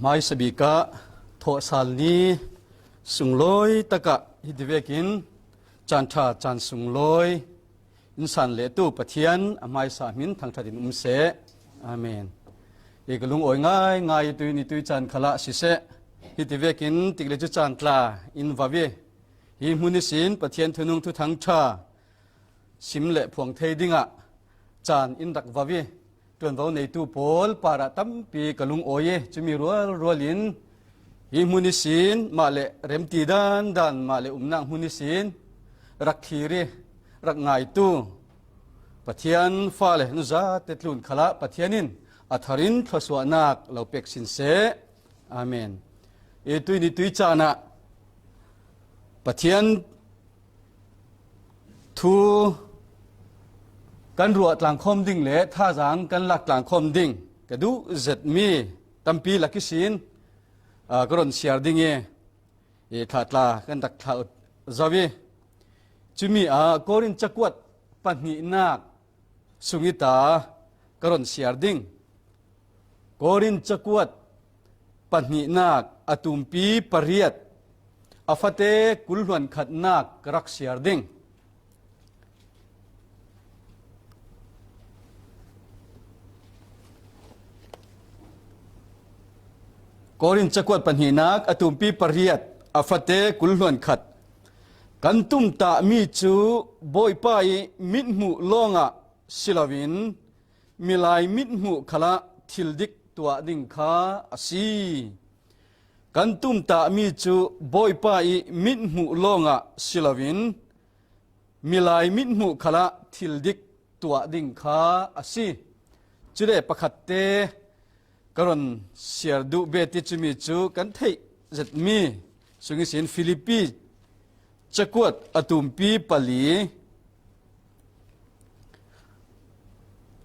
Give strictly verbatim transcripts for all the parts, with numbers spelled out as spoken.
Hmaisa bikah thawhsal ni sunglawi takah hiti vekin caan ṭha caan sunglawi in san lehtu Pathian a hmaisa hmin thangṭhat in um seh. Amen. Hi ka lungawi ngaingai i tui ni tui caan khalah siseh, hiti vekin tik le cu caan tla in va ve. Hi hmun ihsin Pathian thunung thuthang ṭha sim le phuang thei dingah caan in rak va ve. Ṭuanvo neitu pawl parah tampi ka lungawi i, cumi rualrual in hi hmun ihsin mah le remti dandan mah le umnak hmun ihsin rak thlir i rak ngaitu Pathian fale nuzate tlun khalah Pathian in a thar in thluasuahnak lo pek sin seh. Amen. I tui ni tui caan ah Pathian thu kan ruah tlangkhawm ding le thazaang kan lak tlangkhawm ding ka duh zetmi tampi lak ihsin, aa, ka rawn siar ding i, i thlah tla kan rak thlah zo i, cumi ah Korin cakuat pahnihnak sung i ta ka rawn siar ding. Korin cakuat pahnihnak a tumpi pariat, a fate kul hluan khatnak ka rak siar ding. Korin cakuat pahnihnak a tumpi pariat, a fate kul hluan khat. Kan tumtahmi cu Bawipa i mithmuh lawngah si loin, milai mithmuh khalah thil dik tuah ding kha a si. Kan tumtahmi cu Bawipa i mithmuh lawngah si loin, milai mithmuh khalah thil dik tuah ding kha a si. Cule pakhatte ka rawn siar duh bet i cumi cu kan theih zetmi sung ihsin Filipi cakuat a tumpi pali,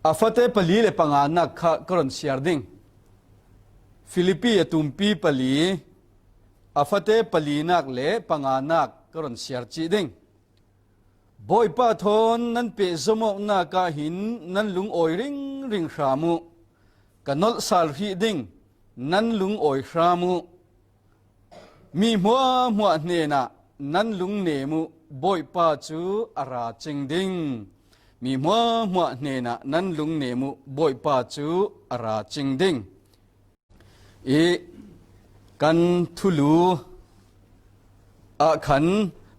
a fate pali le panganak kha ka rawn siar ding. Filipi a tumpi pali, a fate palinak le panganak ka rawn siar cih ding. Bawipa thawn nan pehzom awknak ah hin nan lungawi ringring hram uh. Ka nolh sal hrih ding, nan lungawi hram uh. Mi hmuahhmuah hnenah nan lungnem uh, Bawipa cu a ra cing ding. Mi hmuahhmuah hnenah nan lungnem uh, Bawipa cu a ra cing ding. I kan thulu ah khan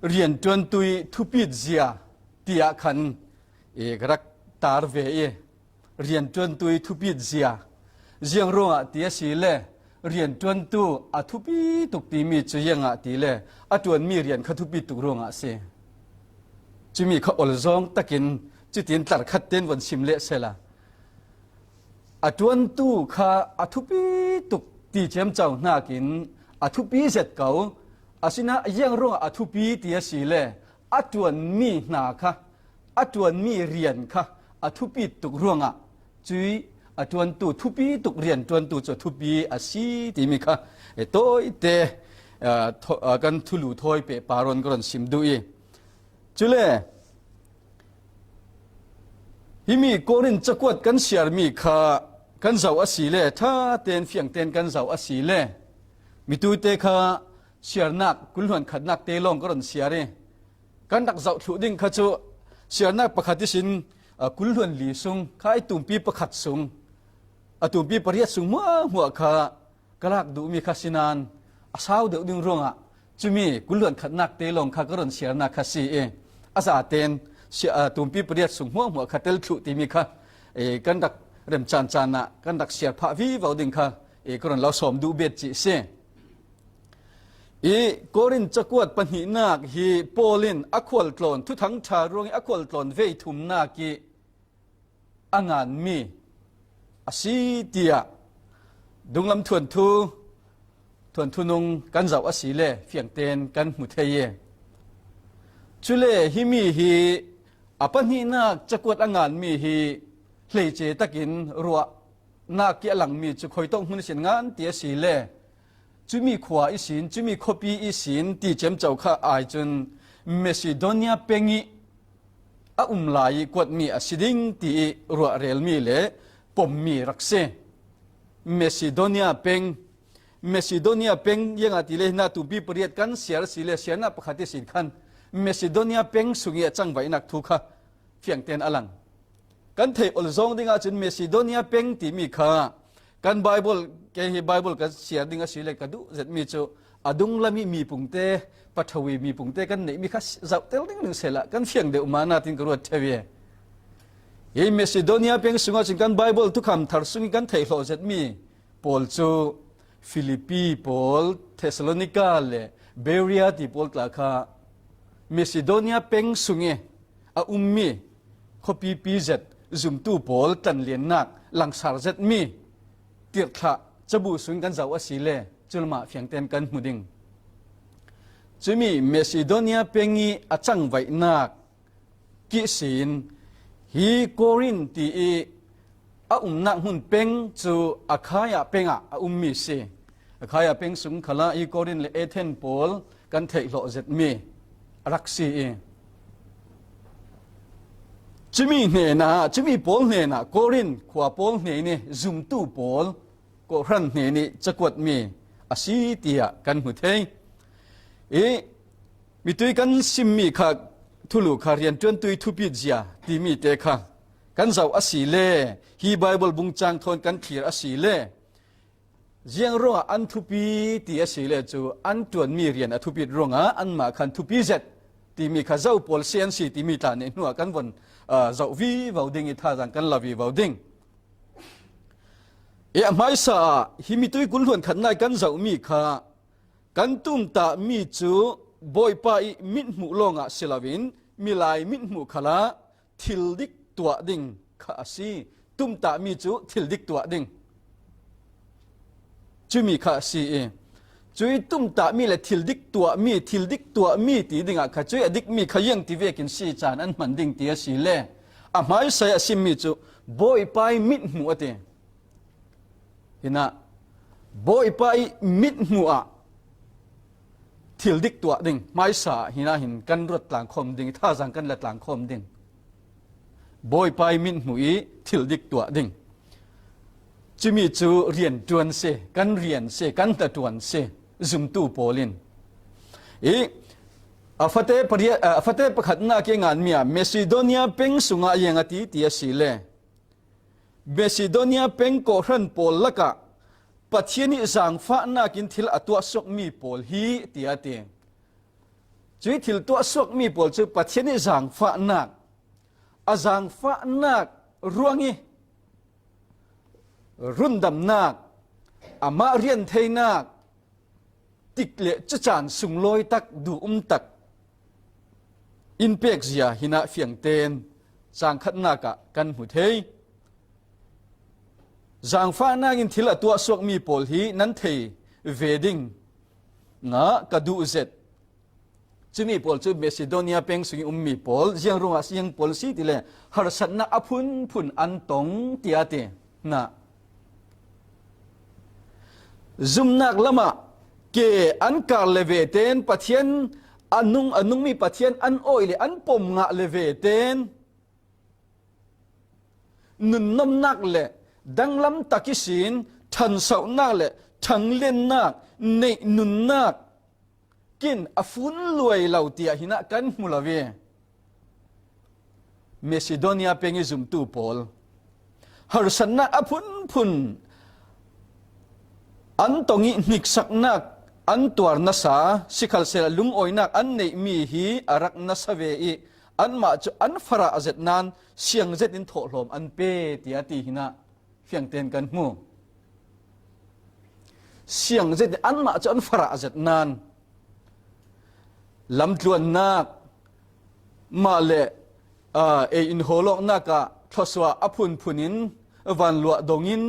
rianṭuantu i thupit zia tiah khan i ka rak tar ve i, rianṭuantu i thupit zia. Ziang ruangah ti a si le, rianṭuantu a thupi tuk timi cu ziangah ti le, a ṭuanmi rian kha thupi tuk ruangah a si. Cumi kha olzawng takin cutin tlarkhat tein von sim leh sela. A ṭuantu kha a thupi tuk ti ciamco hnakin a thupi zet ko. Asinain ziang ruangah a thupi ti a si le, a ṭuanmi hna kha, a ṭuanmi rian kha a thupi tuk ruangah cui a ṭuantu, thupi tuk rian ṭuantu cu a thupi a si timi kha, eh, tawite, eh, thaw-, eh, kan thulu thawi pehpar rawn ka rawn sim duh i, cule himi Korin cakuat kan siarmi kha kan zoh a si le, ṭha tein fiang tein kan zoh a si le, mitute kha siarnak kul hluan khatnak te lawng ka rawn siar i, kan rak zoh thluh ding kha cu siarnak pakhat ihsin, a, kul hluan li sung kha i tumpi pakhat sung, a tumpi pariat sung hmuahhmuah kha ka lak duhmi kha si nain a sau deuh ding ruangah cumi kul hluan khatnak te lawng kha ka rawn siarnak kha si i, a zaten sia-, a, tumpi pariat sung hmuahhmuah kha tel thluh timi kha, e, kan rak rem caan caan ah kan rak siar phah vivo ding kha, e, ka rawn lo sawm duh bet cih si. I Korin cakuat pahnihnak hi Paul in a khualtlawn, Thuthang ṭha ruangih a khualtlawn vei thumnak i a nganmi a si tiah dunglam thuanthu, thuanthu nung kan zoh a si le fiang tein kan hmu thei i, cule himi hi a pahnihnak cakuat a nganmi hi hleice takin ruahnak i a langmi cu khuitawk hmun ihsin ngan ti a si le, cumi khua ihsin, cumi khuapi ihsin ti ciamco kha ai cun Macedonia peng i a um lai i kuatmi a si ding ti i ruah relmi le pommi rak si. Macedonia peng, Macedonia peng ziangah ti le hina tumpi pariat kan siar si le siarna pakhat ihsin khan Macedonia peng sungih a cangvaihnak thu kha fiangten a lang. Kan theih olzawng dingah cun Macedonia peng timi kha kan Bible, kei hi Bible kan siar ding a si le ka duh zetmi cu a dunglam ih mipungte, pathawi mipungte kan neihmi kha zauhtel ding ding sehla kan fiang deuh mah natin ka ruat ṭheu i. Hi Macedonia peng sungah cun kan Bible tukham thar sungih kan theih hlawh zetmi pawl cu Filipi pawl, Thessalonika le Beria ti pawl tla kha Macedonia peng sungih a ummi khuapipi zet zumtu pawl tlanliannak langsar zetmi tirhthlah cabu sungin kan zoh a si le culamah fiangten kan hmu ding. Cumi Macedonia peng ih a cangvaihnak kihsin hi Korin ti ih a umnak hmun peng cu Akhaia pengah a ummi si. Akhaia peng sung khalah hi Korin le Athen pawl kan theih hlawh zetmi a rak si i, cumi hnenah, cumi pawl hnenah Korin khua pawl hnen ih zumtu pawl kawhhran hnen ih cakuatmi a si tiah kan hmu thei. I mitui kan simmi kha thulu kha rianṭuantu ih thupit zia timi te kha kan zoh a si le hi Bible bungcang thawn kan thlir a si le ziang ruangah an thupi ti a si le cu an ṭuanmi rian a thupit ruangah anmah khan thupi zet timi kha zo pawl si an si timi tla nih hnuah kan von, aa, zoh vivo ding ih thazaang kan la vivo ding. I a hmaisa ah hi mitui kul hluan khatnak ih kan zohmi kha kan tumtahmi cu Bawipa ih mithmuh lawngah si loin milai mithmuh khalah thil dik tuah ding kha a si. Tumtahmi cu thil dik tuah ding cumi kha a si i, cuih tumtahmi le thil dik tuahmi, thil dik tuahmi ti dingah kha cuih a dikmi kha ziang ti vekin si caan an hman ding ti a si le a hmaisa ih a simmi cu Bawipa ih mithmuh a ti. Hinah Bawipa ih mithmuh ah thil dik tuah ding hmaisa ah hinah hin kan ruat tlangkhawm ding, thazaang kan la tlangkhawm ding. Bawipa ih mithmuh ih thil dik tuah ding. Cumi cu rianṭuan si, kan rian si, kan hnaṭuan si, zumtu pawl in. I a fate pariat, a fate pakhatnak ih nganmi ah Macedonia peng sungah ziang a ti ti a si le Macedonia peng kawhhran pawl lakah Pathian ih zaangfahnak in thil a tuahsuakmi pawl hi, tiah a ti. Cuih thil tuahsuakmi pawl cu Pathian ih zaangfahnak, a zaangfahnak ruangih rundamnak, amah rian theinak, tik le cacaan sunglawi tak, duh um tak in pek zia hinah fiangten cangkhatnak ah kan hmu thei. Zaangfahnak in thil a tuahsuakmi pawl hi nan thei ve ding ah ka duh zet. Cumi pawl cu Macedonia peng sungih ummi pawl, ziang ruangah ziang pawl si ti le harsatnak a phunphun an tong, tiah a ti. Nah. Zumnak lamah ke an kar le veten Pathian a nung, a nungmi Pathian an awih le an pom ngah le veten nunnomnak le danglam tak ihsin ṭhansohnak le ṭhangliannak neih nunnak kin a fun luai lo tiah hinah kan hmu lo i, Macedonia peng ih zumtu pawl harsatnak a phunphun an tong ih hniksaknak an tuar nasa, sikhalsehla lungawinak an neihmi hi a rak nasa ve ih anmah cu an farah zet nain siang zetin thawhlawm an pe, tiah a ti hinah fiangten kan hmu. Siang zetin anmah cu an farah zet nain lamtluannak mah le, aa, ei inhawlawknak ah thluasuah a phunphun in vanluah dongin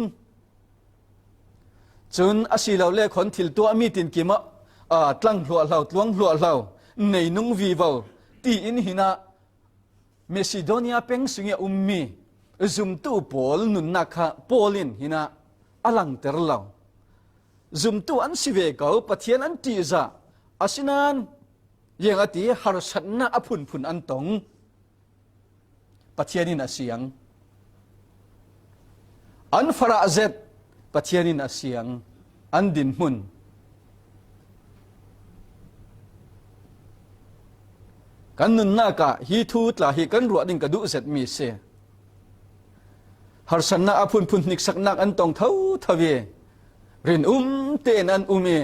cun asilole khawn thil tuahmi tinkim ah, aa, tlang hluahhlo, tluang hluahhlo, neinung vivo tiin hinah Macedonia peng sungih a ummi zumtu pawl nunnak kha Paul in hinah a langter lo. Zumtu an si ve ko, Pathian an ṭihzah, asinain ziang a ti harsatnak a phunphun an tong. Pathian in a siang. An farah zet, Pathian in a siang. an dinhmun. Kan nunnak ah hi thu tla hi kan ruah ding ka duh zet mi si. Harsatnak a phunphun hniksaknak an tong thotho i rinum tein an um i,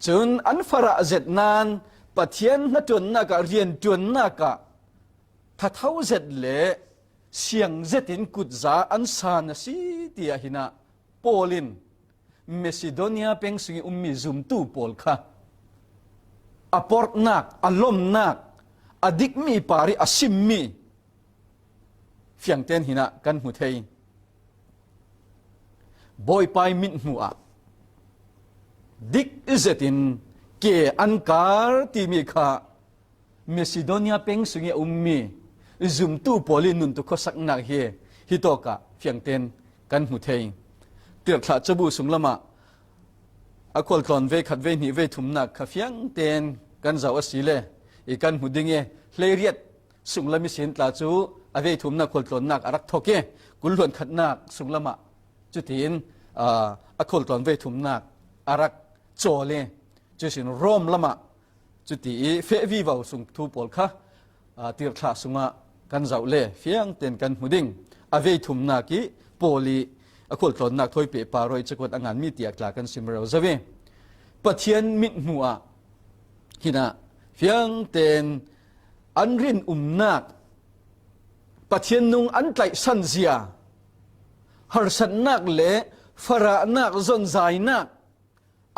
cun an farah zet nain Pathian hnaṭuannak ah, rianṭuannak ah thatho zet le siang zetin kutza an san a si, tiah hinah Paul in Macedonia peng sungih ummi zumtu pawl kha a porhnak, a lomnak, a dikmi par ih a simmi fiangten hinah kan hmu thei. Bawipa ih mithmuh ah dik zetin ke an kar timi kha Macedonia peng sungih a ummi zumtu pawl ih nuntu khuasaknak hi, hitawkah fiangten kan hmu thei. Tirhthlah cabu sunglamah a khualtlawn vei khat, vei hnih, vei thumnak kha fiangten kan zoh a si le i kan hmu ding i, hleiriat sunglam ihsin tla cu a vei thumnak khualtlawnnak a rak thok i, kul hluan khatnak sunglamah cutiin, aa, a khualtlawn vei thumnak a rak cawl i, cuihsin Rom lamah cuti ih feh vivo sung thu pawl kha, aa, tirhthlah sungah kan zoh le fiangten kan hmu ding. A vei thumnak ih Paul ih a khualtlawnnak thawi pehpar aw ih cakuat a nganmi tiah tla kan sim rero zo i, Pathian mithmuh ah hinah fiangten an rinumnak, Pathian nung an tlaihsan zia, harsatnak le farahnak, zonzainak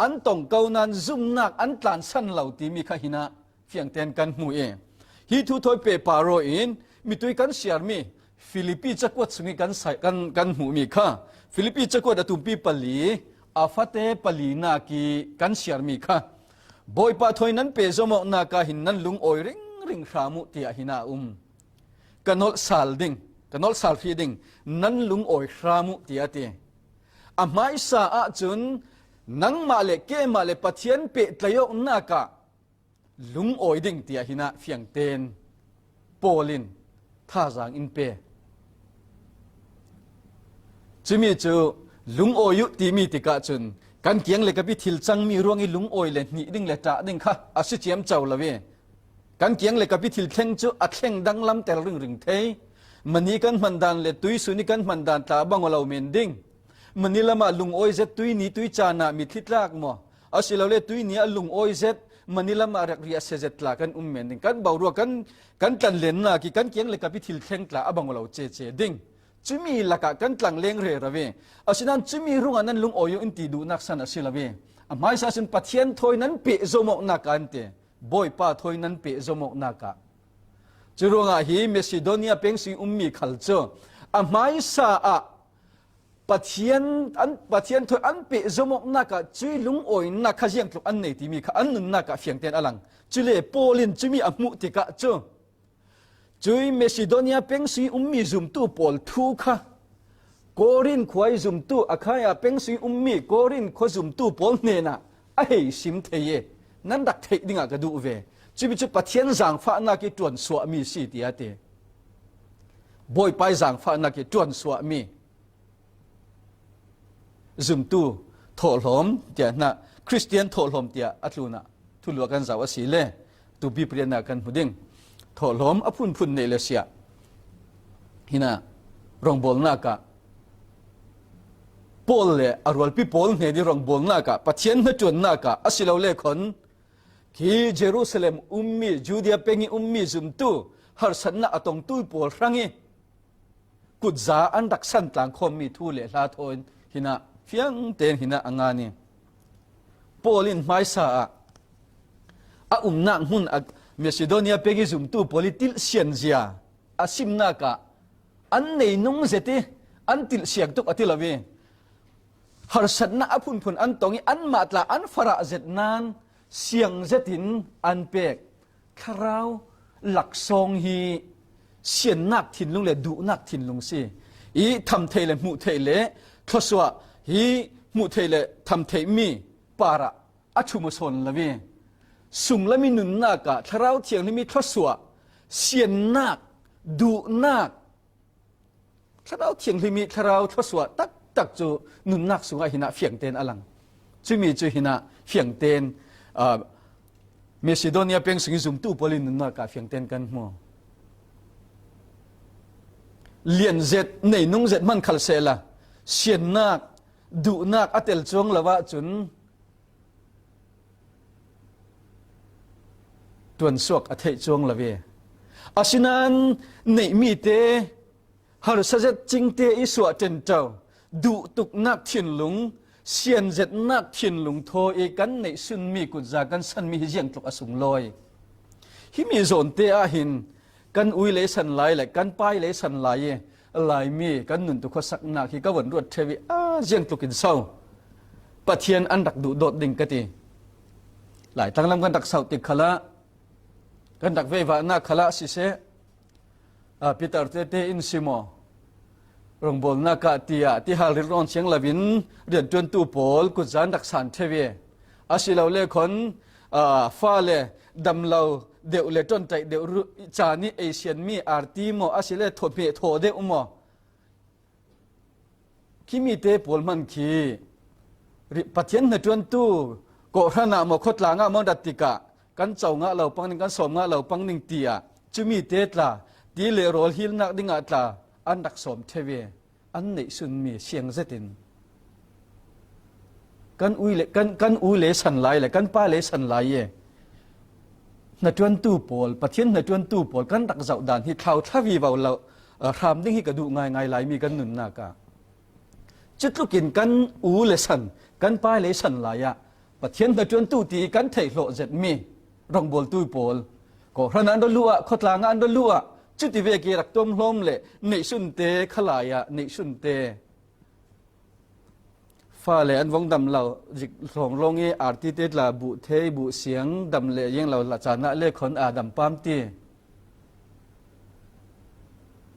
an tong ko nain zumnak an tlansan lo timi kha hinah fiangten kan hmu i, hi thu thawi pehpar aw in mitui kan siarmi Filipi cakuat sungih kan sai-, kan, kan hmuhmi kha, Filipi cakuat a tumpi pali, a fate palinak ih kan siarmi kha, Bawipa thawi nan pehzom awknak ah hin nan lungawi ringring hram uh, tiah hinah a um. Ka nolh sal ding, ka nolh sal hrih ding, nan lungawi hram uh, tiah a ti. A hmaisa ahcun nangmah le keimah le Pathian pehtlai awknak ah lungawi ding, tiah hinah fiangten Paul in thazaang in pe. Cumi cu lungawi uh timi tikah cun kan kiang le kap ih thil cangmi ruangih lungawi le hnih ding le ṭah ding kha a si ciamco lo i, kan kiang le kap ih thil thleng cu a thleng danglam tel ringring thei. Mani kan hman dan le tuisun ih kan hman dan tla a bang aw lo men ding. Mani lamah lungawi zet tuini tui caan ah mitthli tlak maw, asilole tuini ah lungawi zet, mani lamah rak riahsia zet tla kan um men ding. Kan boruak, kan, kan tlanlennak ih kan kiang le kap ih thil thleng tla a bang aw lo cece ding. Cumi lakah kan tlangleng rero i, asinain cumi rungah nan lungawi uh in ti duhnak san a si lo i, a hmaisa cun Pathian thawi nan pehzom awknak ah an ti. Bawipa thawi nan pehzom awknak ah. Curuangah hi Macedonia peng sungih ummi khal cu a hmaisa ah Pathian an, Pathian thawi an pehzom awknak ah cuih lungawinak kha ziangtluk an nei timi kha an nunnak ah fiangten a lang. Cule Paul in cumi a hmuh tikah cu, cuih Macedonia peng sungih ummi zumtu pawl thu kha Korin khua ih zumtu, Akhaia peng sungih ummi Korin khua zumtu pawl hnenah a hei sim thei i, nan rak theih dingah ka duh ve. Cumi cu Pathian zaangfahnak ih ṭuansuahmi si, tiah a ti. Bawipa ih zaangfahnak ih ṭuansuahmi zumtu thawhlawm tiah hna, Khristian thawhlawm tiah a tlunah thulu ah kan zoh a si le, tupi pariatnak kan hmu ding. Thawhlawm a phunphun neih le siah hinah rawngbawlnak ah, Paul le a rualpi pawl hnen ih rawngbawlnak ah, Pathian hnaṭuannak ah, asilole khawn khi Jerusalem ummi, Judea peng ih ummi zumtu harsatnak a tongtu pawl hrangih kutza an rak san tlangkhawmmi thu le hla thawn hinah fiangten hinah a ngan i, Paul in hmaisa ah a umnak hmun a Macedonia peng ih zumtu pawl ih tilhsian zia a simnak ah an nei nung zet ih an tilhsiang tuk a ti lo i, harsatnak a phunphun an tong ih anmah tla an farah zet nain siang zetin an pek. Thlarau laksawng hi siannak thinlung le duhnak thinlung si. Ih tham theih le hmuh theih le thluasuah hi hmuh theih le tham theihmi parah a ṭhum aw sawn lo i, sunglam ih nunnak ah Thlarau Thianghlim ih thluasuah, siannak, duhnak, Thlarau Thianghlim ih thlarau thluasuah taktak cu nunnak sungah hinah fiangten a lang. Cumi cu hinah fiangten, aa, Macedonia peng sungih zumtu pawl in nunnak ah fiangten kan hmu. Lian zet, neinung zet hman khal sehla, siannak, duhnak a tel cuang lo ahcun tuansuak a theih cuang lo ve. Asinain neihmi te harsa zet cingte i suah ṭenṭo, duhtuknak thinlung, sianzetnak thinlung thaw i kan neihsunmi kutza kan sanmi hi ziangtluk a sunglawi. Himi zawnte ah hin kan ui lei san lai le kan pai lei san lai i Laimi kan nuntu khuasaknak hi ka von ruat ṭheu i a ziangtluk in so Pathian an rak duhdawt ding ka ti. Laitlang lam kan rak sauh tik khalah, kan rak veivahnak khalah siseh, aa, Peter tete in si maw, rawngbawlnak ah tiah tihal rilrawn siang loin rianṭuantu pawl kutzan rak san ṭheu i, asilole khawn, aa, fale damlo deuh le ṭonṭaih deuh ru-, caan i ei sianmi arti maw, asile thawhmeh thaw deuh maw, khimi te pawl hman khi ri-, Pathian hnaṭuantu kawhhran ah maw, khawtlang ah maw rat tikah kan co ngah lo pang ning, kan sawm ngah lo pang ning tiah cumi te tla, ti le rawl hilnak dingah tla an rak sawm ṭheu i an neihsunmi siang zetin kan ui le, kan, kan u le san lai le kan pa le san lai i hnaṭuantu pawl, Pathian hnaṭuantu pawl kan rak zoh dan hi thlauthla vivo lo, aa, hram ding hi ka duh ngaingai Laimi kan nunnak ah. Cutlukin kan u le san, kan pa le san lai ah Pathian hnaṭuantu ti kan theih hlawh zetmi rawngbawltu pawl, kawhhran ah an rak luh ah, khawtlang ah an rak luh ah, cuti vek i rak tuamhlawm le neihsunte khalai ah neihsunte, fale an vong dam lo, zik hlawng lawng i arti te tla buh thei, buh siang, dam le ziang lo la caan ah le khawn aa dam pam ti.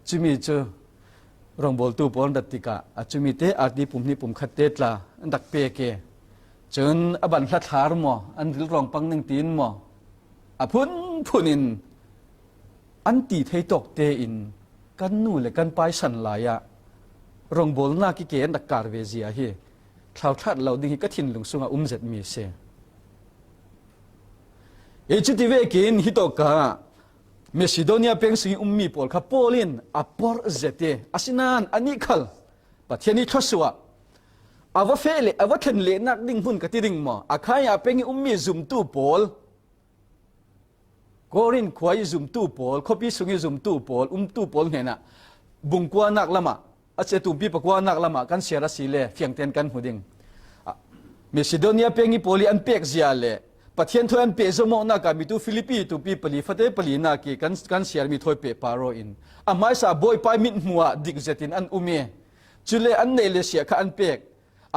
Cumi cu rawngbawltu pawl an rat tikah a cumi te arti pum hnih pum khat te tla an rak pek i, cun a ban hla thlar maw, an rilrawng pang ning tiin maw, a phunphun in an ti thei tawk tein kan nu le kan pa i san lai ah rawngbawlnak i ke an rak kar ve zia hi thlauthlat lo ding hi ka thinlung sungah um zetmi a si. I cuti vekin hitawkah Macedonia peng sungih ummi pawl kha Paul in a porh zet i, asinain anih khal Pathian i thluasuah a va feh le a va thlen lehnak ding hmun ka ti ding maw? Akhaia peng i ummi zumtu pawl, Korin khua i zumtu pawl, khuapi sungih zumtu pawl, umtu pawl hnenah bungkuanak lamah, a cia tumpi pakuanak lamah kan siar a si le fiangten kan hmu ding. A, Macedonia peng i pawl i an pek zia le Pathian thawi an pehzom awknak ah mitu Filipi tumpi pali, fate palinak i kan, kan siarmi thawi pehpar aw in a hmaisa Bawipa i mithmuh ah dik zetin an um i, cule an neih le siah kha an pek,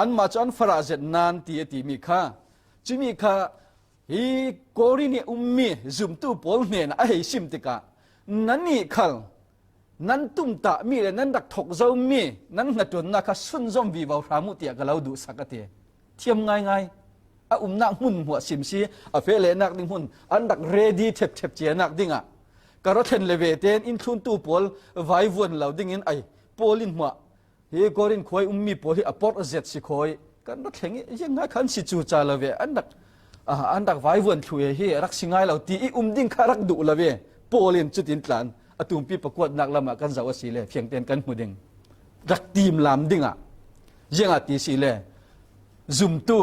anmah cu an farah zet nan ti a timi kha, cumi kha hi Korin i ummi zumtu pawl hnenah a hei sim tikah, nannih khal nan tumtahmi le nan rak thok zomi nan hnaṭuannak kha sunzom vivo hram uh tiah ka lo duhsak a ti. Thiam ngaingai a umnak hmun hmuah sim si, a feh lehnak ding hmun an rak ready ṭhepṭhep cianak dingah ka ra thlen le ve tein inn thluntu pawl vaivuan lo dingin ai Paul in hmuah hi Korin khua i ummi pawl hi a porh zet si khawi. Kan rak thleng i, ziang ngai khan si cu ca lo ve, an rak, ah, an rak vaivuan thlu e hi, a rak si ngai lo ti i um ding kha rak duh lo ve. Paul in cutin tlan a tumpi pakuatnak lamah kan zoh a si le fiangten kan hmu ding. Rak timlam dingah, ziangah ti si le, zumtu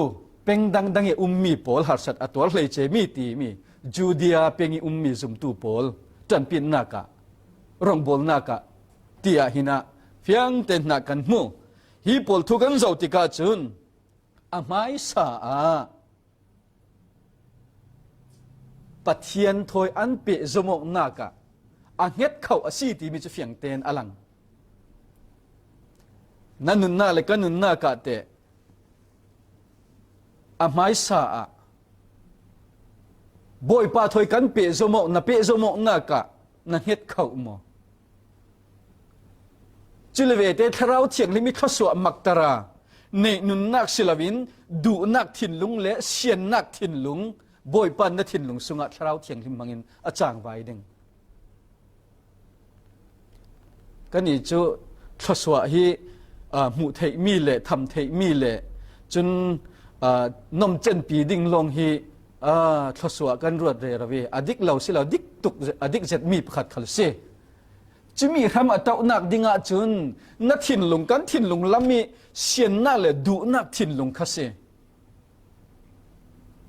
peng dangdang i ummi pawl harsat a tuar hleice mi timi Judea peng i ummi zumtu pawl ṭanpinnak ah, rawngbawlnak ah, tiah hinah fiangten hna kan hmu. Hi pawl thu kan zoh tikah cun a hmaisa ah Pathian thawi an pehzom awknak ah a hnget khoh a si timi cu fiangten a lang. Na nunnak le ka nunnak ah teh a hmaisa ah Bawipa thawi kan pehzom awk, na pehzom awknak ah na hnget khoh maw? Cule vete Thlarau Thianghlim i thluasuah maktara neih nunnak si loin duhnak thinlung le siannak thinlung Bawipa na thinlung sungah Thlarau Thianghlim hmangin a cangvai ding. Kannih cu thluasuah hi, aa, hmuh theihmi le tham theihmi le cun, aa, nomchenpi ding lawng hi, aa, thluasuah kan ruat rero hi a dik lo si lo, dik tuk, a dik zet mi pakhat khal si. Cumi hram a tohnak dingah cun na thinlung, kan thinlung lam i siannak le duhnak thinlung kha si.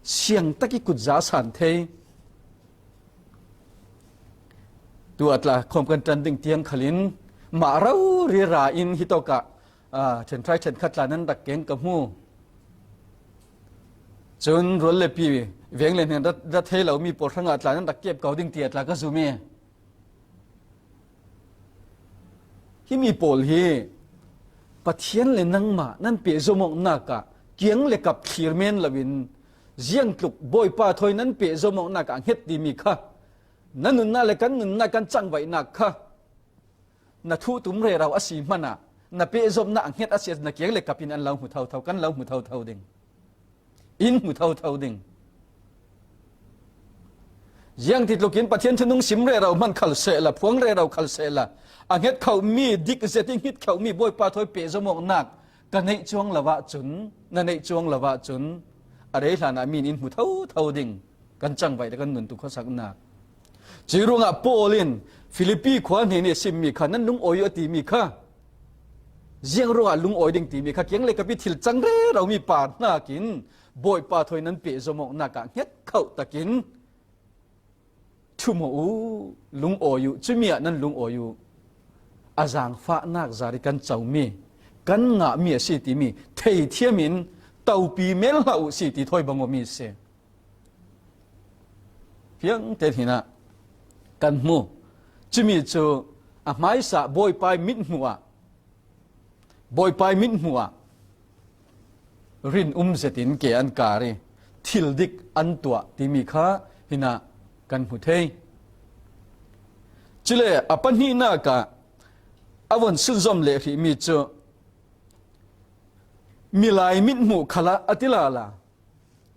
Siangtak i kutza san thei. Tu a tla khawm kan ṭan ding tiang khalin mah rori ra in hitawkah, aa, ṭhenhrai ṭhenkhat tla nan rak keng ka hmu. Cun rual le pi, veng le hnen ra, ra thei lomi pawl hrangah tla nan rak kep ko ding ti a tla ka zum i. Himi pawl hi Pathian le nangmah nan pehzom awknak ah kiang le kap thlir men loin ziangtluk Bawipa thawi nan pehzom awknak ah a hnget timi kha, na nunnak le kan nunnak, kan cangvaihnak kha na thu tum rero a si hmanah na pehzomnak a hnget a si, na kiang le kap in an lo hmu thotho, kan lo hmu thotho ding. In hmu thotho ding. Ziangtitlukin Pathian thunung sim rero hman khal sehla, phuang rero khal sehla, a hnget khomi, dik zet i hnget khomi Bawipa thawi pehzom awknak ka neih cuang lo ahcun, na neih cuang lo ahcun, a rei hlanah mi in in hmu thotho ding, kan cangvaih le kan nun tu khuasaknak. Cuih ruangah Paul in Filipi khua hnen i a simmi kha, nan lungawi uh a timi kha, ziang ruangah lungawi ding timi kha, kiang le kap i thil cang rero mi par hnakin Bawipa thawi nan pehzom awknak ah hnget khoh takin thumawh uh, lungawi uh, cumi ah nan lungawi uh. A zaangfahnak zari kan comi, kan ngahmi a si timi theithiam in topi mel hlah uh si ti thawi bang awmi si. Fiangte hinah kan hmu. Cumi cu a hmaisa Bawipa ih mithmuh ah, Bawipa ih mithmuh ah rinum zetin ke an kar i thil dik an tuah timi kha hinah kan hmu thei. Cule a pahnihnak ah a von sunzom le hrihmi cu milai mithmuh khalah a ti lala.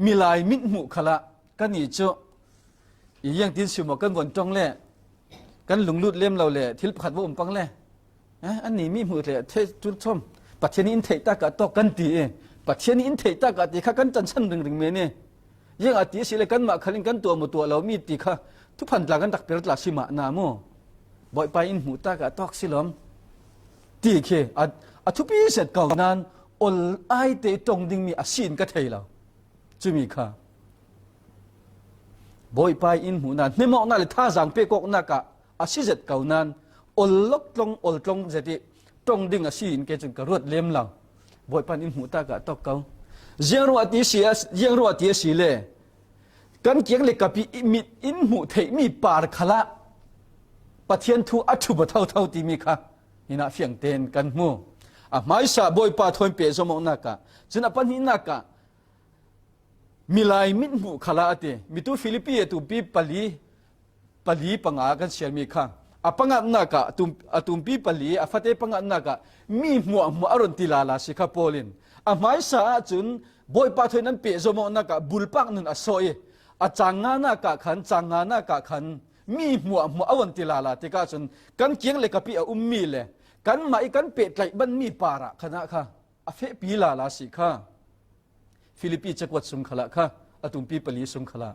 Milai mithmuh khalah kan i cu i ziangtin si maw kan von ṭong le kan lunglut lem lo le thil pakhat va um pang le, eh, annih mithmuh le thei ṭul chom, Pathian in theih tak ah tawk kan ti i, Pathian in theih tak ah ti kha kan ṭansan ringring men i, ziang a ti a si le kanmah khal in kan tuah maw tuah lo mi ti kha thuphan tla kan rak per tla si mah na mu. Bawipa in hmuh tak ah tawk si lawm ti khi a, a thupi zet ko nan ol ai te ṭong dingmi a si in ka thei lo. Cumi kha Bawipa in hmuh nan, hnemawknak le thazaang pek awknak ah a si zet ko nan, ol lok tlong, ol tlong zet i ṭong ding a si in kei cun ka ruat lem lo. Bawipa in hmuh tak ah tawk ko. Ziang ruah ti si a, ziang ruah ti a si le kan kiang le kap i mit in hmuh theihmi par khalah Pathian thu a ṭhu ba thotho timi kha hinah fiangtein kan hmu. A hmaisa Bawipa thawi pehzom awknak ah, cun a pahnihnak ah milai mithmuh khalah a ti. Mitu Filipi a tumpi pali, pali panga kan siarmi kha, a pangatnak ah, a tum, a tumpi pali, a fate pangatnak ah mi hmuahhmuah a run ti lala si kha Paul in. A hmaisa ahcun Bawipa thawi nan pehzom awknak ah bulpak nun a sawh i, a cang nganak ah khan, cang nganak ah khan mi hmuahhmuah a von ti lala tikah cun kan kiang le kap i a ummi le kanmah i kan pehtlaih banmi parah khan ah kha a fehpi lala si kha. Filipi cakuat sung khalah kha, a tumpi pali sung khalah.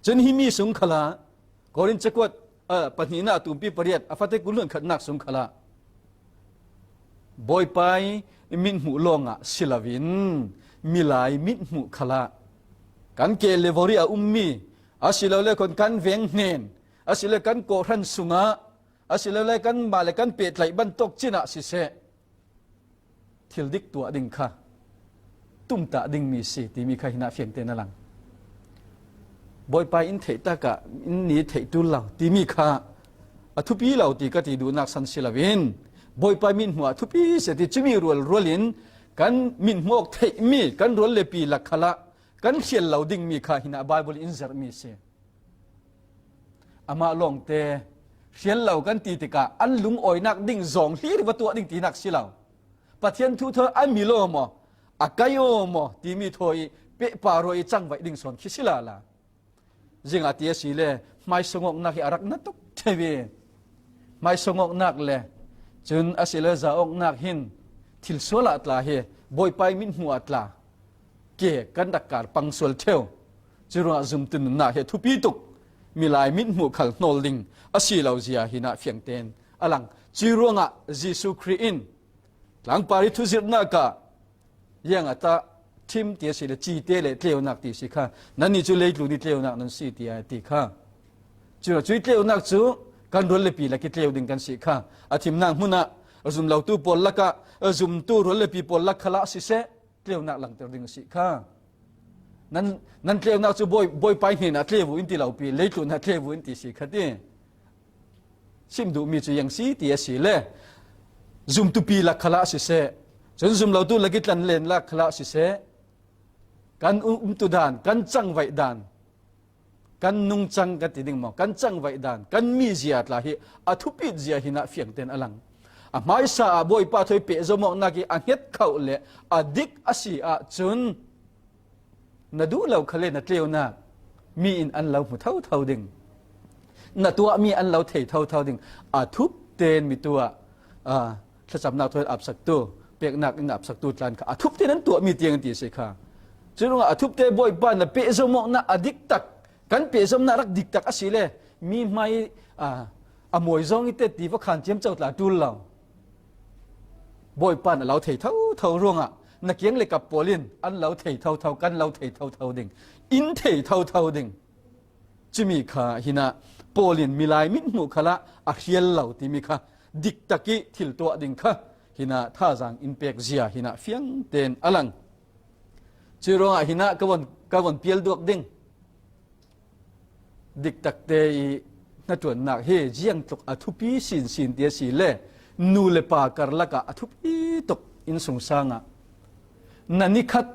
Cun himi sung khalah, Korin cakuat, a, pahnihnak a tumpi pariat, a fate kul hluan khatnak sung khalah Bawipa ih mithmuh lawngah si loin milai mithmuh khalah kan ke le vori a ummi, asilole khon kan veng hnen, asile kan kawhhran sungah, asilole kanmah le kan pehtlaih bantuk cinah siseh, thil dik tuah ding kha tumtah dingmi si timi kha hinah fiangte na lang. Bawipa in theih tak ah, in ni theih ṭul lo timi kha a thupi lo ti ka ti duhnak san si loin, Bawipa mithmuh ah thupi si ti cumi rualrual in kan mithmuh awk theihmi kan rual le pi lak khalah kan hrial lo dingmi kha hinah Baibal in zerhmi si. Amah lawngte hrial lo kan ti tikah an lungawinak ding zawng hlir va tuah ding tinak si lo. Pathian thu thawi a mil aw maw, a kai aw maw timi thawi pehpar aw i cangvaih ding sawn khi si lala. Zingah ti a si le hmaisawng awknak hi a rak na tuk theu i, hmaisawng awknak le cun a si le za awknak hin thil sual ah tla hi, Bawipa ih mithmuh ah tla. ke kan rak kar pang sual theu. Curuangah zumtu nunnak hi a thupi tuk, milai mithmuh khal hnawl ding a si lo zia hinah fiangten a lang. Curuangah Jesuh Khrih in tlangpar ih thuzirhnak ah, iang a tah thim ti a si le, cite le tleunak ti si kha, nannih cu leitlun ih tleunak nan si, tiah a ti kha. Curuangah cuih tleunak cu kan rual le pi lak ih tleu ding kan si kha. A thimnak hmunah zumlotu pawl lakah, zumtu rual le pi pawl lak khalah siseh, tleunak langter ding a si kha. Nan, nan tleunak cu Bawi, Bawipa ih hnenah tleu in ti lo pi, leitlunah tleu in ti si kha ti. Sim duhmi cu iang si ti a si le, zumtu pi lak khalah siseh, cun zumlotu lak ih tlanlen lak khalah siseh, kan um, umtu dan, kan cangvaih dan, kan nungcang kan ti ding maw, kan cangvaih dan, kan mizia tla hi a thupit zia hinah fiangten a lang. A hmaisa ah Bawipa thawi pehzom awknak ih a hnget khauh le a dik a si ahcun, na duh lo khal le na tleunak mi in an lo hmu thotho ding, na tuahmi an lo thei thotho ding. A thup tein mi tu ah, aa, thlacamnak thawi in apsaktu, peknak in apsaktu tlan kha a thup tein an tuahmi tiang an ti a si kha. Curuangah a thup te Bawipa na pehzom awknak a diktak, kan pehzomnak rak diktak a si le, mi hmai, aa, a mawi zong ih tet ti va khan ciamco tla ṭul lo. Bawipa in a lo thei thotho ruangah na kiang le kap pawl in an lo thei thotho, kan lo thei thotho ding, in thei thotho ding. Cumi kha hinah Paul in milai mithmuh khalah a hrial lo timi kha diktak ih thil tuah ding kha hinah thazaang in pek zia hinah fiangten a lang. Cuih ruangah hinah ka von, ka von pial duak ding. Diktakte ih hnaṭuannak hi ziangtluk a thupi sinsin ti a si le, nu le pa karlak ah a thupi tuk. Innsungsang ah na nikhat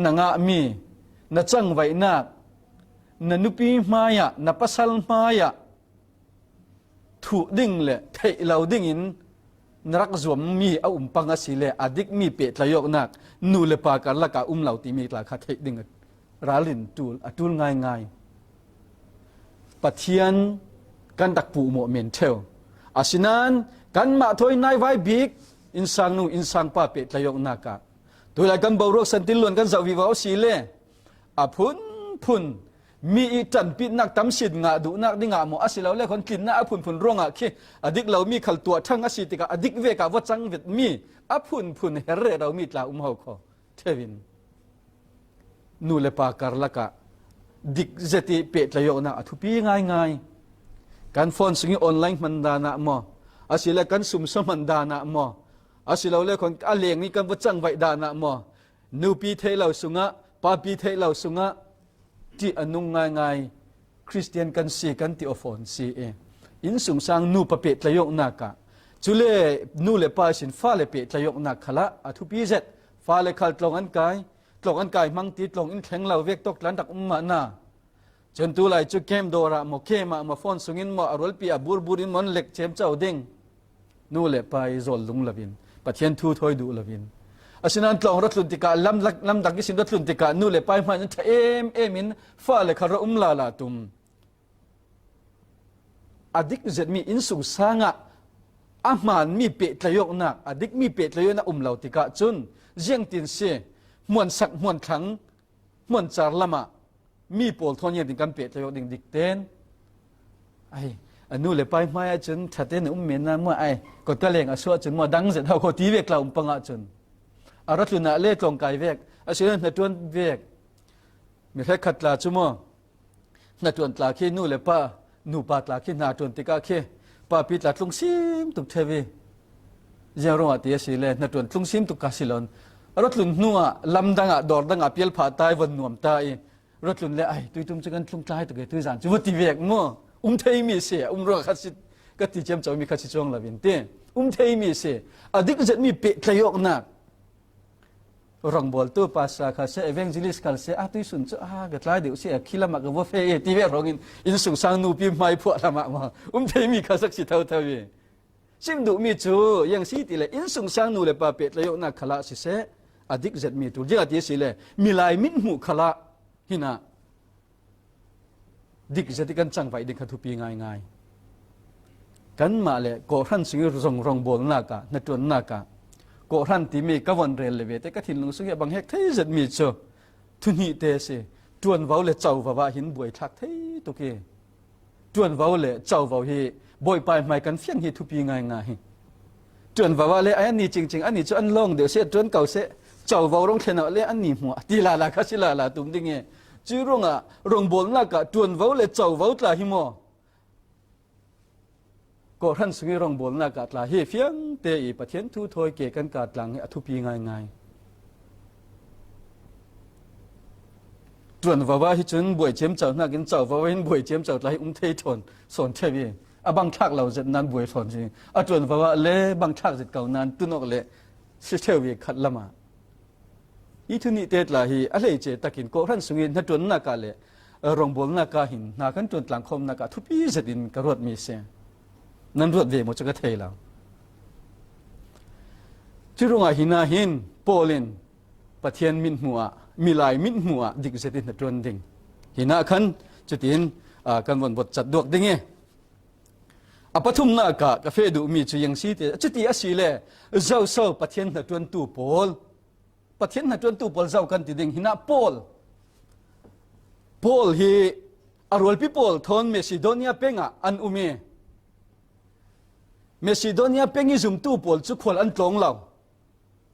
na ngahmi, na cangvaihnak, na nupi hmaiah, na pasal hmaiah thuh ding le theih lo dingin na rak zuammi a um pang a si le, a dikmi pehtlaih awknak nu le pa karlak ah um lo timi tla kha theih ding a ralrin ṭul, a ṭul ngaingai. Pathian kan rak puhmawh men ṭheu. Asinain kanmah thawi naivai bik innsangnu innsangpa pehtlaih awknak ah tulai kan boruak santin luan kan zoh vivo a si le, a phunphun mi ih ṭanpitnak tamsin ngah duhnak dingah maw, a si lo le khawn tlinnak a phunphun ruangah khi a dik lomi khal tuah ṭhang a si tikah a dik vekah va cang vetmi a phunphun her rero mi tla um ho kho theu in, nu le pa karlak ah dik zet ih pehtlaih awknak a thupi ngaingai. Kan phone sungih online hman dan ah maw, a si le kan sumsaw hman dan ah maw, a si lo le khawn a leng ih kan va cangvaih dan ah maw, nupi theih lo sungah, papi theih lo sungah ṭih a nung ngaingai. Khristian kan si kan ti aw fawn si i, innsungsang nupa pehtlaih awknak ah, cule nu le pa ihsin fale pehtlaih awknak khalah a thupi zet. Fale khal tlawng an kai, tlawng an kai hmang ti tlawng in thleng lo vek tawk tla an rak um mahna. Cun tulai cu kem dawr ah maw, kem ah maw, phone sungin maw, a rualpi a burbur in maw an lek ciamco ding. Nu le pa ih zawl lung loin, Pathian thu thawi duh loin. Asinain tlawng ra tlun tikah, lam, lamdang ihsin ra tlun tikah, nu le pa ih hmai in ṭha em em in fale khal ra um lala tum. A dik zetmi innsungsang ah a hmaanmi pehtlaih awknak, a dikmi pehtlaih awknak um lo tikah cun ziangtin si, hmuansak, hmuanthlang, hmuancar lamah mi pawl thawn ziangtin kan pehtlaih awk ding dikten. Ai, a nu le pa ih hmai ahcun ṭha tein a um men na maw, ai, kawtka leng a suah cun maw, dang zet ho kho ti vek tla um pang ahcun, a ra tlun ah le tlawng kai vek, a si le hnaṭuan vek. Mi hrekkhat tla cu maw, hnaṭuan tla khi nu le pa, nupa tla khi hnaṭuan tikah khi papi tla tlungsim tuk ṭheu i, ziang ruangah ti a si le hnaṭuan tlungsim tuk ka si lo. A ra tlun hnuah lamdang ah, dawr dang ah pial phah ta i, von nuam ta i, ra tlun le, ai, tuitum cu kan tlung tlai tuk i, tuizan cu va ti vek maw? Um theimi si, a um ruangah khat si, ka ti ciamcomi khat si cuang loin ti, um theimi si. A dik zetmi pehtlaih awknak. Rawngbawltu pastor kha si, evangelist khal si, a tuisun cu, a, ka tlai deuh si, a khi lamah ka va feh i, ti ve hrawngin innsungsang nupi hmai phuah lamah maw, um theimi kha sak si thotho i. Sim duhmi cu, iang si ti le, innsungsang nu le pa pehtlaih awknak khalah siseh, a dik zetmi ṭul. Ziangah ti a si le, milai mithmuh khalah hinah dik zet ih kan cangvaih ding kha thupi ngaingai. Kanmah le kawhhran sungih zong rawngbawlnak ah, hnaṭuannak ah, kawhhran timi ka von rel le vete ka thinlung sungih a bang hek thei zetmi cu Thuhnihte si. Ṭuanvo le covo ah hin buaithlak thei tuk hi. Ṭuanvo le covo hi Bawipa hmai kan fiang hi thupi ngaingai hi. Ṭuanvo ah le an ni cingcing, an ni cu an lawng deuh seh, ṭuan ko seh, covo rong thlen ah le an ni hmuah ti lala kha si lala tum ding hi. Cuih ruangah rongbawlnak ah ṭuanvo le covo tla hi maw? Kawhhran sungih rongbawlnak ah tla hi fiangte i Pathian thu thawi ke kan kah tlang hi a thupi ngaingai. Ṭuanvo ah hi cun buai ciamco hnakin covo ah hin buai ciamco tla hi um thei ṭhawn sawn ṭheu i a bang thlak lo zet nan buai ṭhawn si. A ṭuanvo ah le bang thlak zet ko nan tun awk le si ṭheu i khat lamah. Hi thuhnihte tla hi a hleice takin kawhhran sungih hnaṭuannak ah le, eh, rongbawlnak ah hin hna kan ṭuan tlangkhawmnak ah thupi zetin ka ruatmi si. Nan ruat ve maw cu ka thei lo. Cuih ruangah hinah hin Paul in Pathian mithmuh ah, milai mithmuh ah dik zetin hnaṭuan ding. Hinah khan cutin, ah, kan von bot cat duak ding i. A pathumnak ah ka feh duhmi cu ziang si ti, cuti a si le, zoso Pathian hnaṭuantu pawl, Pathian hnaṭuantu pawl zo kan ti ding. Hinah Paul, Paul hi a rualpi pawl thawn Macedonia peng ah an um i, Macedonia peng i zumtu pawl cu khual an tlawng lo.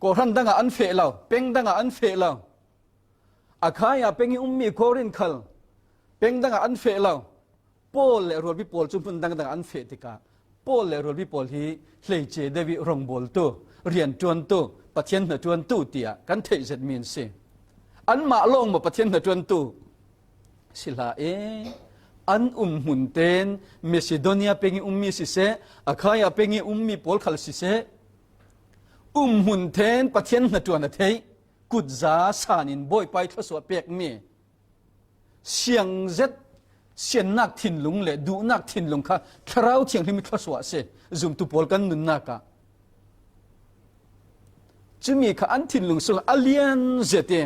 Kawhhran dang ah an feh lo, peng dang ah an feh lo. Akhaia peng i ummi Korin khal peng dang ah an feh lo. Paul le rualpi pawl cu hmun dangdang ah an feh tikah Paul le rualpi pawl hi hleice deuh i rongbawltu, rianṭuantu, Pathian hnaṭuantu tiah kan theih zetmi an si. Anmah lawng maw Pathian hnaṭuantu? Si hlah e, an um hmun ten Macedonia peng i ummi siseh, Akhaia peng i ummi pawl khal siseh, um hmun ten Pathian hnaṭuan a theih, kutza san in Bawipa i thluasuah pekmi siangzet siannak thinlung le duhnak thinlung kha Thlarau Thianghlim i thluasuah a si. Zumtu pawl kan nunnak ah cumi kha an thinlung sungah a lian zet i,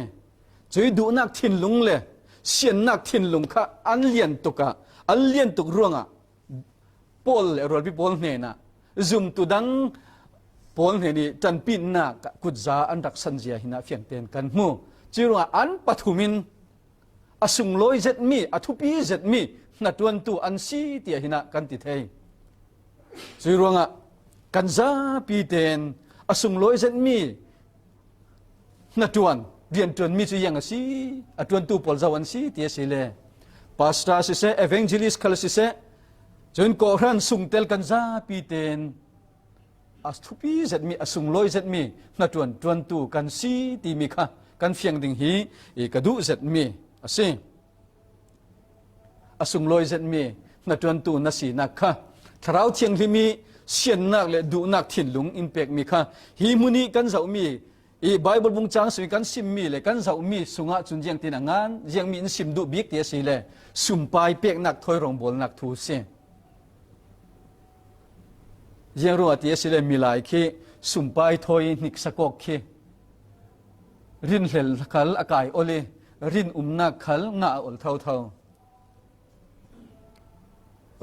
cuih duhnak thinlung le siannak thinlung kha an lian tuk ah, an lian tuk ruangah Paul le rualpi pawl hnenah zumtu dang pawl hnen i ṭanpinnak ah kutza an rak sanzia hinah fiangten kan hmu. Cuih ruangah an pathum in a sunglawi zetmi, a thupi zetmi hnaṭuantu an si tiah hinah kan ti thei. Cuih ruangah kan zapi ten a sunglawi zetmi hnaṭuan, rianṭuanmi cu ziang a si, a ṭuantu pawl zo an si ti a si le, pastor siseh, evangelist khal siseh, cun kawhhran sungtel kan zapi ten a thupi zetmi, a sunglawi zetmi hnaṭuan ṭuantu kan si timi kha kan fiang ding hi i ka duh zetmi a si. A sunglawi zetmi hnaṭuantu na sinak kha Thlarau Thianghlim i siannak le duhnak thinlung in pekmi kha hi hmun i kan zohmi i Bible bung cang sung i kan simmi le kan zohmi sungah cun ziangtin a ngan, ziangmi in sim duh bik ti a si le sumpai peknak thawi rongbawlnak thu a si. Ziang ruangah ti a si le milai khi sumpai thawi hniksak awk khi rinhlel khal a kai ol i rinumnak khal ngah a ol thotho.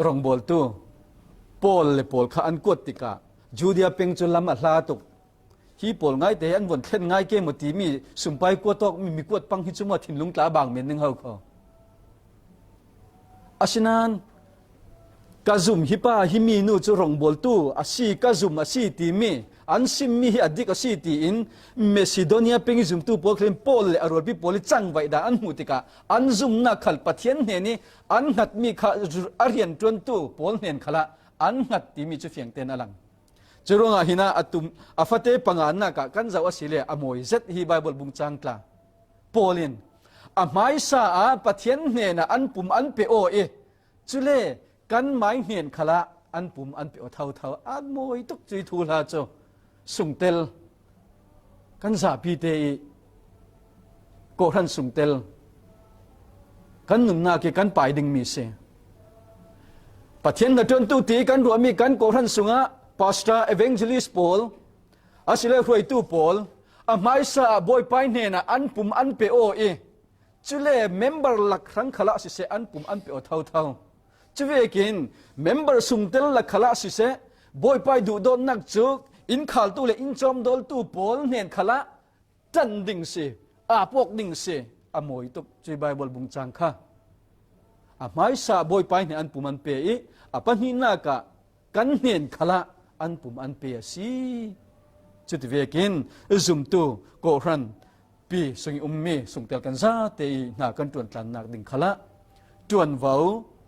Rongbawltu Paul le pawl kha an kuat tikah Judea peng cu lam a hla tuk. Hi pawl ngaite an von thlen ngai ke maw timi sumpai kuat awkmi mi kuat pang hi cu maw thinlung tla a bang men ning ho kho. Asinain ka zum hi pa hi mi nu cu rongbawltu a si, ka zum a si timi an simmi hi a dik a si tiin Macedonia peng i zumtu pawl khin Paul le a rualpi pawl i cangvaih dah an hmuh tikah an zumnak khal Pathian hnen i an hngatmi kha a rianṭuantu pawl hnen khalah an hngat timi cu fiangten a lang. Curuangah hinah a tum, a fate panganak ah kan zoh a si le a mawi zet hi Bible bung cang tla. Paul in a hmaisa ah Pathian hnenah an pum an pe aw i, cule kan mai hnen khalah an pum an pe aw thotho. A mawi tuk cuih thuhla cu sungtel kan zapi te i kawhhran sungtel kan nunnak i kan pai dingmi si. Pathian hnaṭuantu ti kan ruahmi kan kawhhran sungah pastor, evangelist pawl, a si le hruaitu pawl, a hmaisa ah Bawipa hnenah an pum an pe aw i, cule member lak hrang khalah siseh an pum an pe aw thotho. Cuvekin member sungtel lak khalah siseh, Bawipa i duhdawtnak cu in khaltu le in cawmdawltu pawl hnen khalah ṭan ding si, ap awk ding si. a mawi tuk, cuih Bible bungcang kha. A hmaisa Bawipa hnen an pum an pe i, a pahnihnak ah kan hnen khalah an pum an pe a si. Cuti vekin zumtu kawhhran pi sungih ummi sungtel kan zate i hna kan ṭuantlannak ding khalah ṭuanvo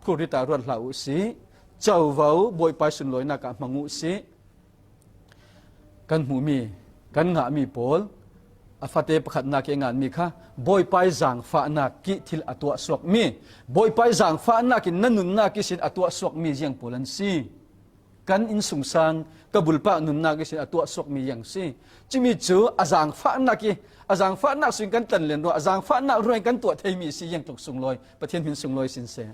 phurrit ah ruat hlah uh sih, covo Bawipa sunlawinak ah hmang uh sih. Kan hmuhmi, kan ngahmi pawl, a fate pakhatnak i a nganmi kha Bawipa i zaangfahnak kih thil a tuahsuakmi, Bawipa i zaangfahnak in na nunnak ihsin a tuahsuakmi ziang pawl an si. Kan innsungsang, ka bulpak nunnak ihsin a tuahsuakmi ziang si. Cumi cu a zaangfahnak i, a zaangfahnak sungin kan tlanlen ruah, a zaangfahnak ruangin kan tuah theimi si ziang tluk sunglawi, Pathian hmin sunglawi sin seh.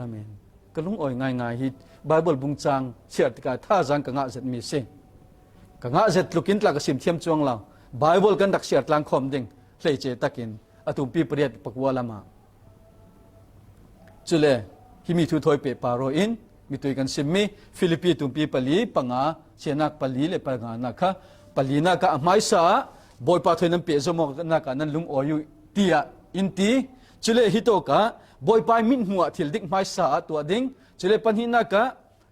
Amen. Ka lungawi ngaingai hi Bible bungcang siar tikah thazaang ka ngah zetmi si. Ka ngah zet tlukin tla ka sim thiam cuang lo. Bible kan rak siar tlangkhawm ding hleice takin a tumpi pariat pakua lamah. Cule himi thu thawi pehpar aw in mitui kan simmi Filipi tumpi pali panga, sianak pali le panganak kha, palinak ah a hmaisa ah Bawipa thawi nan pehzom awknak ah nan lungawi uh tiah in ti. Cule hitawk ah Bawipa i mithmuh ah thil dik hmaisa ah tuah ding. Cule pahnihnak ah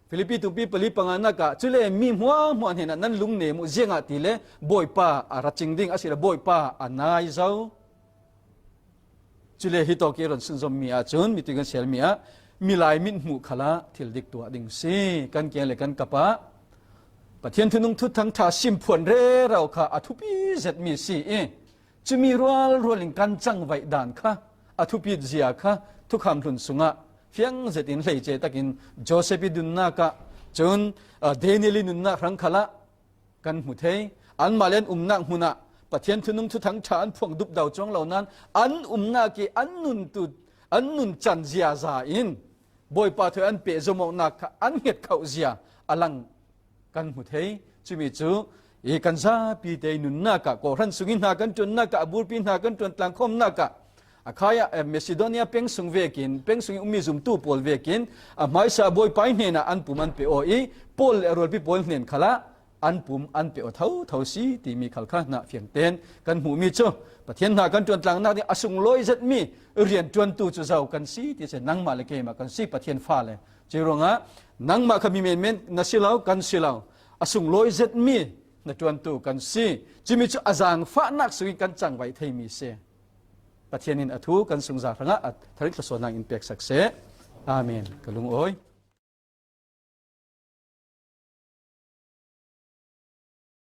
Filipi tumpi pali panganak ah, cule mi hmuahhmuah hnenah nan lungnem uh, ziangahtile Bawipa a ra cing ding a si le Bawipa a nai zo. Cule hitawk i ron sunzommi ahcun mitui kan siarmi ah milai mithmuh khalah thil dik tuah ding si. Kan kiang le kan kap ah Pathian thunung thuthang ṭha simphuan rero kha a thupi zetmi si i, cumi rualrual in kan cangvaih dan kha a thupi zia kha thukham hlun sungah fiang zetin hleice takin Joseph i nunnak ah cun, aa, Daniel i nunnak hrang khalah kan hmu thei. Anmah le an umnak hmun ah Pathian thunung thuthang ṭha an phuang dupdo cuang lo nain an umnak i an nuntu, an nuncan ziaza in Bawipa thawi an pehzom awknak kha an hnget khauh zia a lang kan hmu thei. Cumi cu i kan zapi te i nunnak ah, kawhhran sungin hna kan ṭuannak ah, a burpi hna kan ṭuan tlangkhawmnak ah, Akhaya, eh, Macedonia peng sung vekin, peng sungin ummi zumtu pawl vekin a hmaisa Bawipa i hnenah an pum an pe aw i, Paul le a rualpi pawl hnen khalah an pum an pe aw thotho si timi khal kha hna fiangten kan hmuhmi cu Pathian hna kan ṭuantlangnak ding a sunglawi zetmi rianṭuantu cu zo kan si ti si, nangmah le keimah kan si, Pathian fale. Cuih ruangah nangmah kha mi menmen na si lo, kan si lo, a sunglawi zetmi hnaṭuantu kan si. Cumi cu a zaangfahnak sungin kan cangvaih theimi si. Pathian in a thu kan sungza hrangah a tharit thluasuahnak in peksak seh. Amen. Ka lungawi.